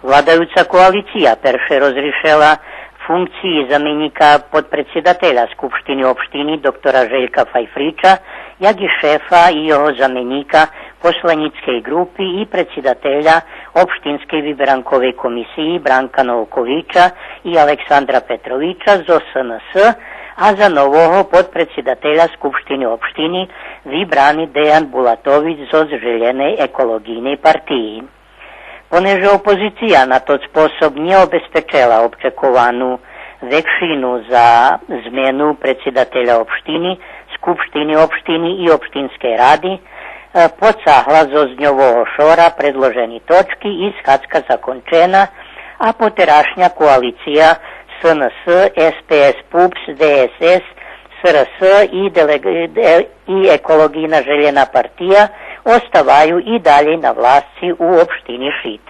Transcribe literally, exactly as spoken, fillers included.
Владаюца коалиция перше розришела функциї заменїка подпредсидателя Скупштини општини доктора Желька Файфрича, як и шефа и його заменїка посланїцкей ґрупи и предсидателя Општинскей виберанковей комисиї Бранка Новковича и Александра Петровича зоз С Н С, а за нового подпредсидателя Скупштини општини вибрани Деян Булатович зоз Желєней еколоґийней партиї. Понеже опозиция на тот способ нє обезпечела обчековану векшину за змену предсидателя општини, Скупштини општини и Општинскей ради, е, поцагла зоз дньового шора предложени точки и схадзка закончена, а потерашня коалиция С Н С, С П С, ПУПС, Д С С, С Р С и делег-, е, и Еколоґийна желєна партия оставаю и далєй на власци у општини Шид.